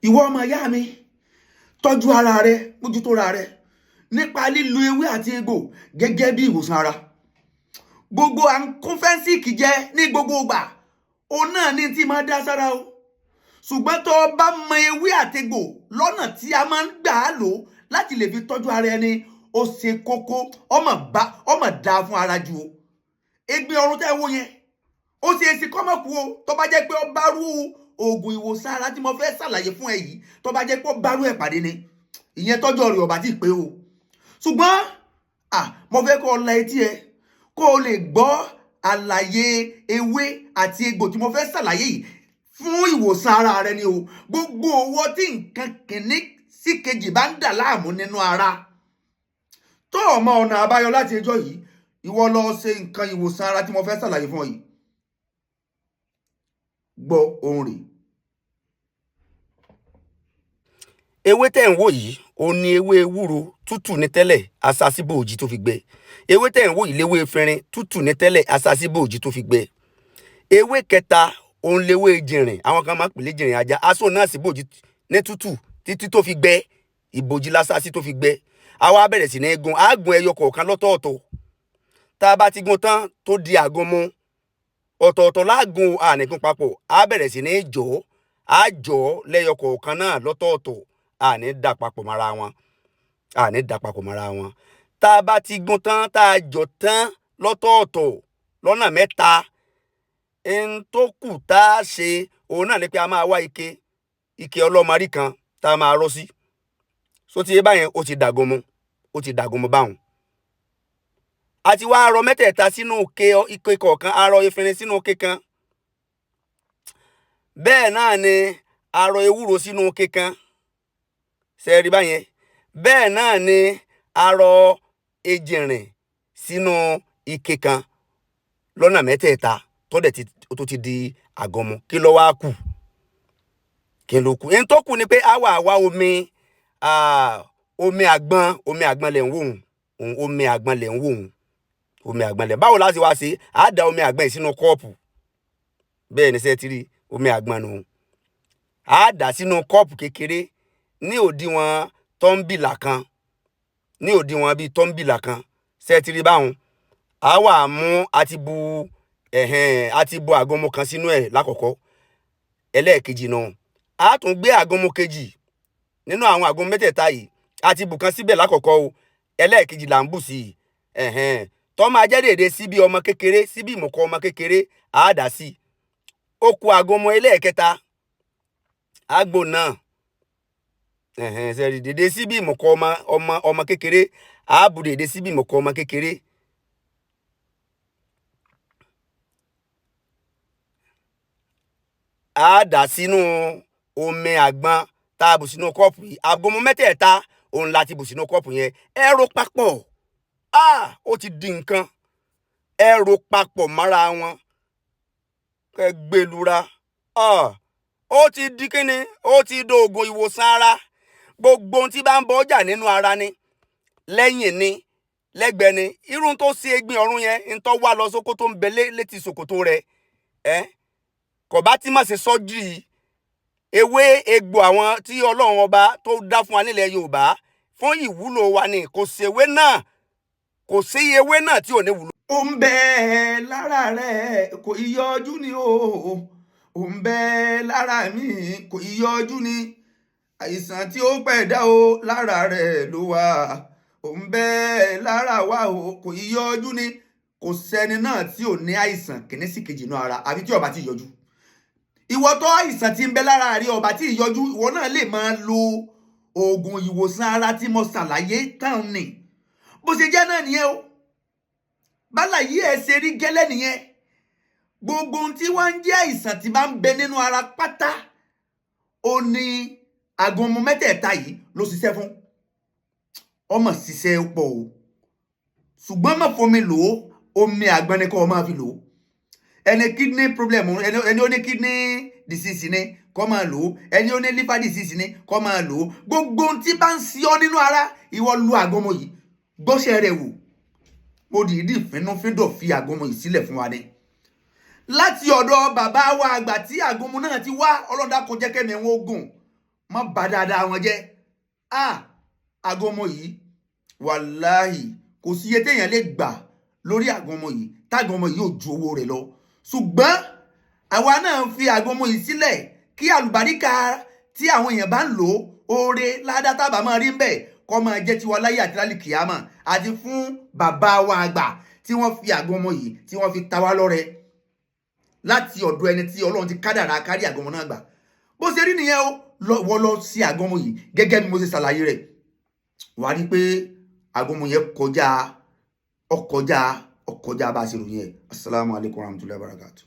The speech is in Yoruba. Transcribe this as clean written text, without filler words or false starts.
Ìwọ ọmọ ìyá mi, tọ́jú ara rẹ, mójútó ara rẹ nípa lílo ewé àti egbò gẹ́gẹ́ bí ìwòsàn ara. Gbogbo à ń kún fẹ́ńsìkì jẹ ní gbogbo ìgbà, òun náà ní tí máa dá sára o. Ṣùgbọ́n tó o bá mọ ewé àti egbò lọ́nà tí a máa ń gbà á lò láti lè fi tọ́jú ara ẹni, ó ṣe kókó, ọmọ bá ọmọ dáa fún ara ju o. Egbin ọrùn tẹ́ ẹ wò yẹn, ó ṣe é ṣe kọ́mọ̀ kú o, tó bá jẹ́ pé ó bá rú oògùn ìwòsàn ara tí mo fẹ́ ṣàlàyé fún ẹ yìí, tó bá jẹ́ pé ó bá rú ẹ̀ pàdé ni, ìyẹn tọ́jú ọ̀rẹ́ ọ̀bà tí ì pé o. Ṣùgbọ́n mo fẹ́ kó o la etí ẹ kó o lè gbọ́ àlàyé ewé àti egbò tí mo fẹ́ ṣàlàyé yìí fún ìwòsàn ara rẹ ni o. Gbogbo owó tí nǹkan kìíní sí kejì bá ń dà láàmú nínú ara, tó o mọ ọ̀nà àbáyọ láti ẹjọ́ yìí, ìwọ lọ ṣe nǹkan ìwòsàn ara tí mo fẹ́ ṣàlàyé fún ọ yìí. Gbọ́ ohun rèé. Ewé tẹ́ ń wò yìí, ó ní ewé ewúro tútù ní tẹ́lẹ̀, asasíbòòjì tó fi gbẹ. Ewé tẹ́ ń wò yìí léwé efinrin tútù ní tẹ́lẹ̀, asasíbòòjì tó fi gbẹ. Ewé kẹta òun léwé jìnrìn, àwọn kan máa ń pè lé jìnrìn ajá, aṣọ náà sì bòjì ní tútù títí tó fi gbẹ, ìbòjì lásásí tó fi gbẹ. Àwa bẹ̀rẹ̀ sí ní gun, àágùn ẹyọ kọ̀ọ̀kan lọ́tọ̀ọ̀tọ̀. Tá a bá ti gun tán tó di àgúnmu, ọ̀tọ̀ọ̀tọ̀ láàgùn, àníkún papọ̀, á bẹ̀rẹ̀ sí ní jọ̀, á jọ̀ lẹ́yọ kọ̀ọ̀kan náà lọ́tọ̀ọ̀tọ̀, àní dà papọ̀ mọ́ra wọn, àní dà papọ̀ mọ́ra wọn. Tá a bá ti gun tán, tá a jọ̀ tán lọ́tọ̀ọ̀tọ̀ lọ́nà mẹ́ta, n tó kù tá a ṣe òun náà ni pé a máa wá ike, ike ọlọ́mọrí kan tá a máa rọ́ sí. So ti yé báyẹn, ó ti dàgúnmu, ó ti dàgúnmu báwọn. A ti wá rọ mẹ́tẹ̀ẹ̀ta sínú ike kọ̀ọ̀kan, a rọ efinrin sínú ike kan, bẹ́ẹ̀ náà ni a rọ ewúro sínú ike kan, ṣe rí báyẹn. Bẹ́ẹ̀ náà ni a rọ ejìnrìn sínú ike kan lọ́nà mẹ́tẹ̀ẹ̀ta tó dẹ̀ ti tó ti di àgànmu. Kí ló wá kù? Kí ló kù? Ẹni tó kù ni pé a wà wá omi, omi àgbọn, omi àgbọn lẹ̀ ń wò ó, omi àgbọn lẹ̀ ń wò ó, omi àgbọn lẹ̀. Báwo la ṣe wá ṣe? A da omi àgbọn yìí sínú kọ́ọ̀pù. Bẹ́ẹ̀ ni, ṣe ti rí omi àgbọn nù? A dà sínú kọ́ọ̀pù kékeré ní òdiwọ̀n tọ́ḿbìlà kan, ní òdiwọ̀n bíi tọ́ḿbìlà kan. Ṣe ti rí báwọn? A wà mú, a ti bu ẹ̀hẹ́n, a ti bu àgànmu kan sínú ẹ̀ lákọ̀ọ́kọ́. Ẹlẹ́ẹ̀kejì náà, a tún gbé àgànmu kejì nínú àwọn àgànmu mẹ́tẹ̀ẹ̀ta yìí. A ti bù kan síbẹ̀ lákọ̀ọ́kọ́ o, ẹlẹ́ẹ̀kejì là ń bù sí i. Ẹ̀hẹ́n, tó máa jẹ́ dèédé síbi ọmọ kékeré, síbi ìmùkọ ọmọ kékeré, a dà sí i. Ó kù àgànmu ẹlẹ́ẹ̀kẹta, àgbo náà, ẹ̀hẹ́n, ṣe rí dèédé síbi ìmùkọ ọmọ kékeré, a bù dèédé síbi ìmùkọ ọmọ kékeré. A dà sínú omi àgbọn tá a bù sínú kọ́ọ̀pù yìí. Àgúnmu mẹ́tẹ̀ẹ̀ta òun la ti bù sínú kọ́ọ̀pù yẹn. Ẹ rò papọ̀, ó ti di nǹkan. Ẹ rò papọ̀ mọ́ra wọn, kẹ́ gbẹlura, ó ti di kíni, ó ti dòògùn ìwòsàn ara. Gbogbo ohun tí bá ń bọ ọjà nínú ara ni, lẹ́yìn ni, lẹ́gbẹ̀ẹ́ ni, irú tó ṣe egbin ọ̀run yẹn ń tọ́ wá lọ sóko tó ń bẹ létí ṣòkòtò rẹ̀ ẹ́ kò bá tí má ṣe sọ́jú ewé egbò àwọn tí Ọlọ́run ọba tó dá fún wa nílẹ̀ Yorùbá fún ìwúlò wa ni. Kò sí ewé náà, kò sí ewé náà tí ò ní wúlò. Ó ń bẹ lára rẹ kò yọjú ni o, ó ń bẹ lára mi kò yọjú ni. Àìsàn tí ó pẹ̀dá o lára rẹ ló wà, ó ń bẹ lára wa o kò yọjú ni. Kò sẹ́ni náà tí ò ní àìsàn kìíní sí kejì inú ara àbí tí ó bá ti yọjú. Ìwọ tó àìsàn tí ń bẹ lára rí ọba tí ìyọjú, ìwọ náà lè máa lo oògùn ìwòsàn ara tí mo ṣàlàyé tán ni. Bó ṣe jẹ́ náà nìyẹn o, bálàyé ẹ ṣe rí gẹ́lẹ́ nìyẹn. Gbogbo ohun tí wọ́n ń jẹ́ àìsàn tí bá ń bẹ nínú ara pátá, ó ní àgànmu mẹ́tẹ̀ẹ̀ta yìí ló ṣiṣẹ́ fún. Ọmọ ṣiṣẹ́ pọ̀ o, ṣùgbọ́n má fomi lò ó, omi àgbọn ni kó o máa fi lò ó. Ẹni kidney problem, ẹni ó ní kidney disease ni kó máa lò ó, ẹni ó ní liver disease ni kó máa lò ó. Gbogbo ohun tí bá ń ṣe ọ́ nínú ara, ìwọ lu àgànmu yìí, gbọ́sẹ̀ rẹ̀ wò. Mo dìídì fínúfíndọ̀ fi àgànmu yìí sílẹ̀ fún wa ni láti ọ̀dọ̀ bàbá wa àgbà tí àgànmu náà ti wá. Ọlọ́dà kò jẹ́ kẹ́mi wọn ogun Má bà dáadáa wọn jẹ́. A àgọ́mọ yìí, wàláhì, kò sí iye téèyàn lè gbà lórí àgọ́mọ yìí tágọ́mọ yìí ò ju owó rẹ̀ lọ. Ṣùgbọ́n àwa náà fi àgọ́mọ yìí sílẹ̀ kí àlùbáríkà tí àwọn èèyàn bá ń lò ó, oore ládàá tábà máa rí ń bẹ̀, kó máa jẹ́ tiwa láyé àti lálẹ́ kìámà, àti fún bàbá wa àgbà tí wọ́n fi àgọ́mọ yìí tí wọ́n fi ta wá lọ́rẹ láti ọ̀dọ̀ ẹni tí Ọlọ́run ti kádàrá kárí àgọ́mọ náà gbà. Bó ṣe rí nìyẹn o. Wọ́n lọ sí àgọ́mọ yìí gẹ́gẹ́ bí mo ṣe ṣàlàyé rẹ̀, wà á rí pé àgọ́mọ yẹn kọjá, ọkọjá, ọkọjá bá a ṣe ròyìn ẹ̀. Asalaamualeykum warahmatulahi wabarakatuh.